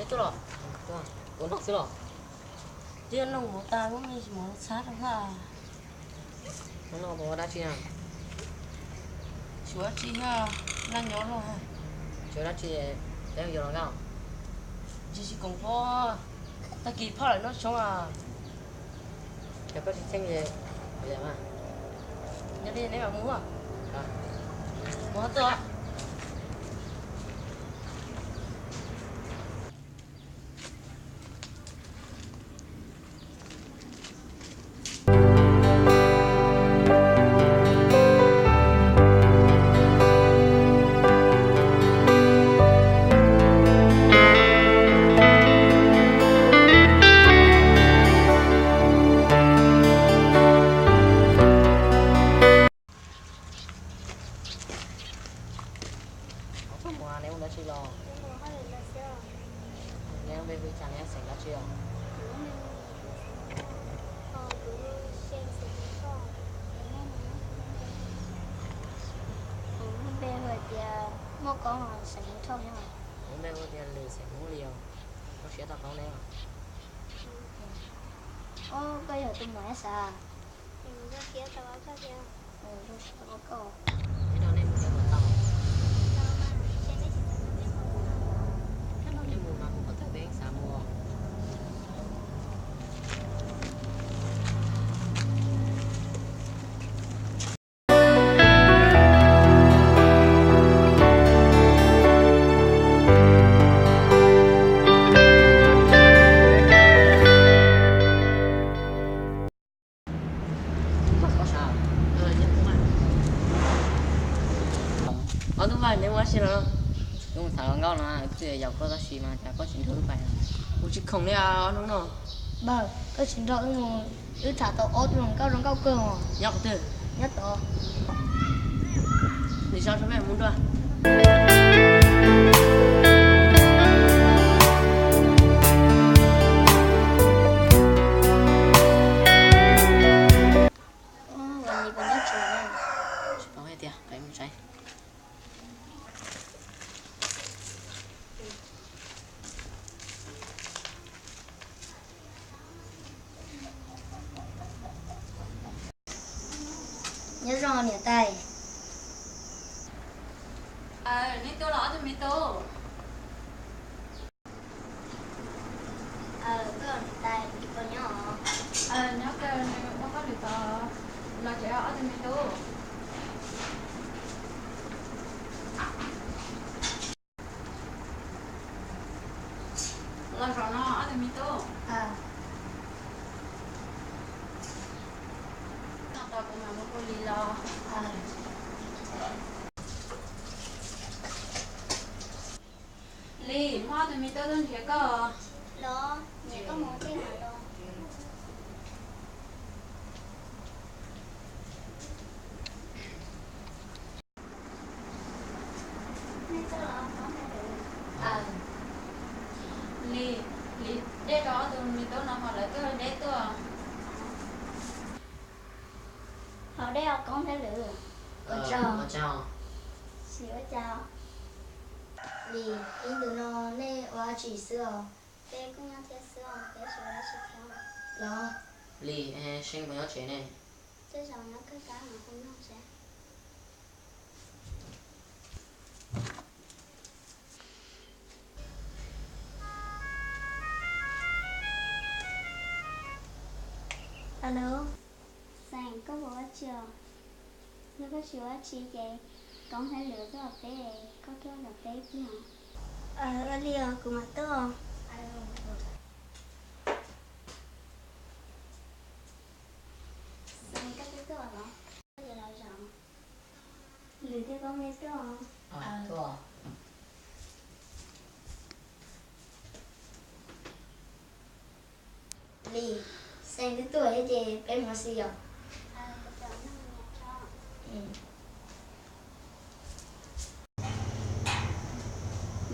Tuaj los, ua noj xwb los? Twb noj mus tas, muab me ntsis mov txhab rau hab. Noj mus ua dab tsi na? Tsis ua dab tsi, noj nyob luaj. Tsis ua dab tsi, peb yuav los noj. Tsis tsis koom phob, tag kis phaj lawm noj tshoob as. Cov koj tsis txheeb ces, yog li neb mam mus. Mus tuaj. Koj mus neb ua dab tsi los? Neb lub npe hu li cas, neb xeem dab tsi os? Kuv lub npe hu tias Muaj Koob, xeem Hmoob Thoj. Kuv lub npe hu tias Lwm, xeem Hmoob Lis os. Zoo siab tau paub neb os. Koj yog tus muam ib sab? Zoo siab tau paub koj. Neb no nej mus nyob puas tau? Neb mus mas kuv qhov twg peb xav mus. Ob tug vaj, neb ua dab tsi no? Kuv mus tham hluas nkauj no, kuv twb yaum koj tab sis mas cas koj tsis nrog wb pais? Kuv tsis khoom li os hnub no. Npawg, koj tsis nrog wb mus, wb tham tau ob tug hluas nkauj zoo nkauj kawg os. Nyob qhov twg? Nyob tod. Nws so rau peb mus dua. Tsis paub hais tias peb mus saib. Nyob zoo niam tais. Neb tuaj los ob tug me tub? Koj niam tais, koj nyob os? Nyob kawg, nws ua hauj lwm tod, los tsev os ob tug me tub. Los zaum no ob tug me tub. Noj tas kuv mam mus hu Lis los. Lis, muaj ob tug me tub tuaj nrhiav koj. Los, nrhiav koj mus tej mam los. Lis, Lis dej rau ob tug me tub no ho lawv twb deb tuaj. Haus dej os Koob thiab Lwm. Ua tsaug. Tsis ua cas. Lis, ib ntus no nej ua dab tsi xwb os? Peb kuj nyob thiab xwb os, peb tsis ua dab tsi thiab. Los, Lis, Seev puas nyob tsev ne? Tej zaum nyob kawg, kab mam hu nrog seb. Alo. Xeem, koj puas ua dab tsi os? Yog koj tsis ua dab tsi ces Koob thiab Lwm tuaj tom peb, koj tuaj tom peb kiag. Ua li os, kuv mam tuaj. Xeem, koj twb tuaj los? Lwm thiab Koob neb tuaj os? Tuaj. Lis, Xeem twb tuaj thiab ces peb mus ua si os.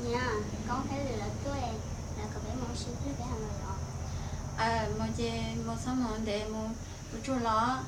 Niam, Koob thiab Lwm lawv tuaj, lawv kom peb mus ua si twg peb ho los? Mus ces mus txhob mus ntev, mus puas tsuag los.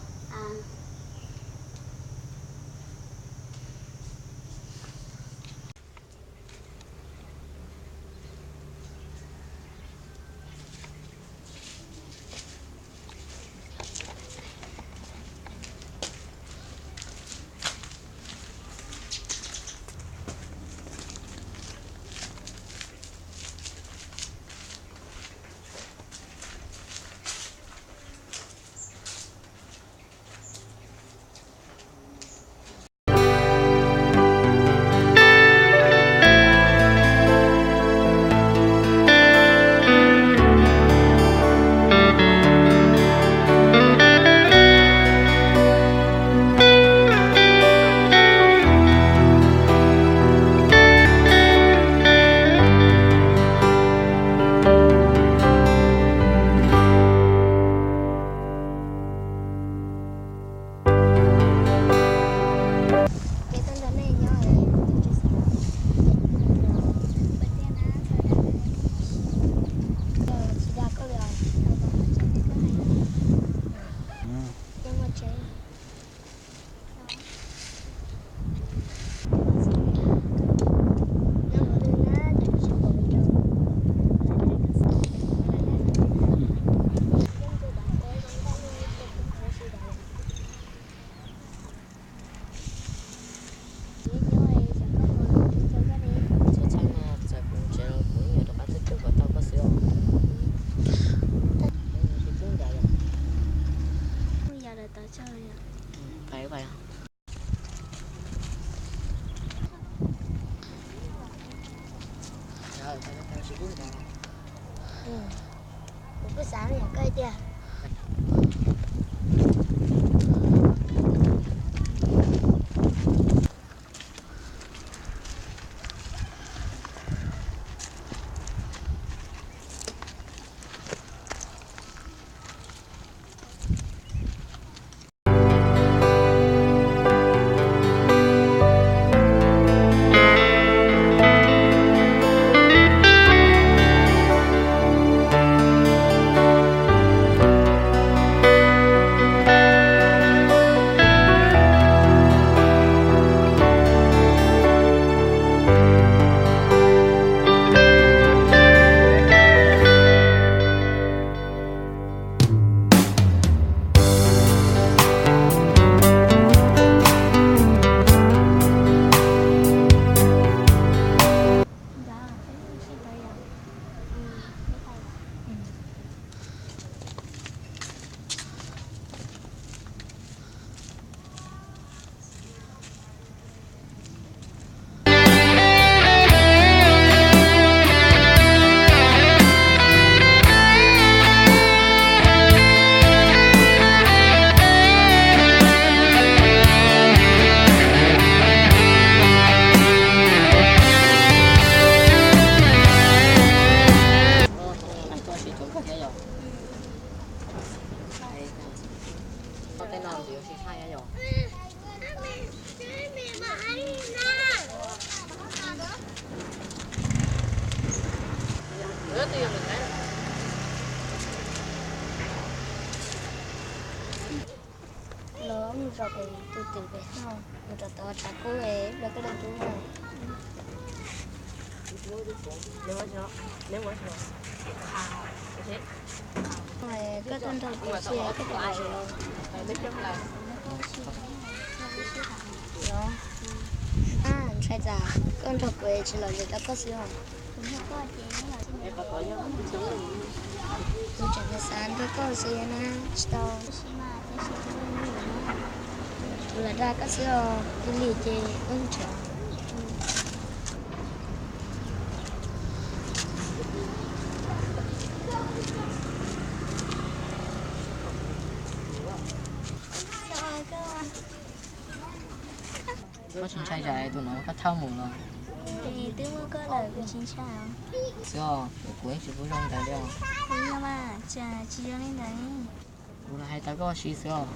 Kuv kuj xav yam koj tiag. Los mus zov pem tus twm pem no, mus rau tom tshav kub es los koj dab tub no. Koj tuaj nrog kuv si koj tuaj zov. Los, ntshai tsam koj nrog kuv tsis los zov tau koj xwb os. Kuv tseem xav nrog koj xwb na, tsis tau. Kuv lam dag koj xwb os, ib lim ces wb nrhiav. Koj tsis ntshai tsam tus no koj thauj mus los? Twb muaj koj lawm kuv tsis ntshai. Xwb os, kuv yeej tsis pub zoo ntawd li os. Kuv yog mas, tsis yog li ntawd. Kuv los hais tau koj si xwb os.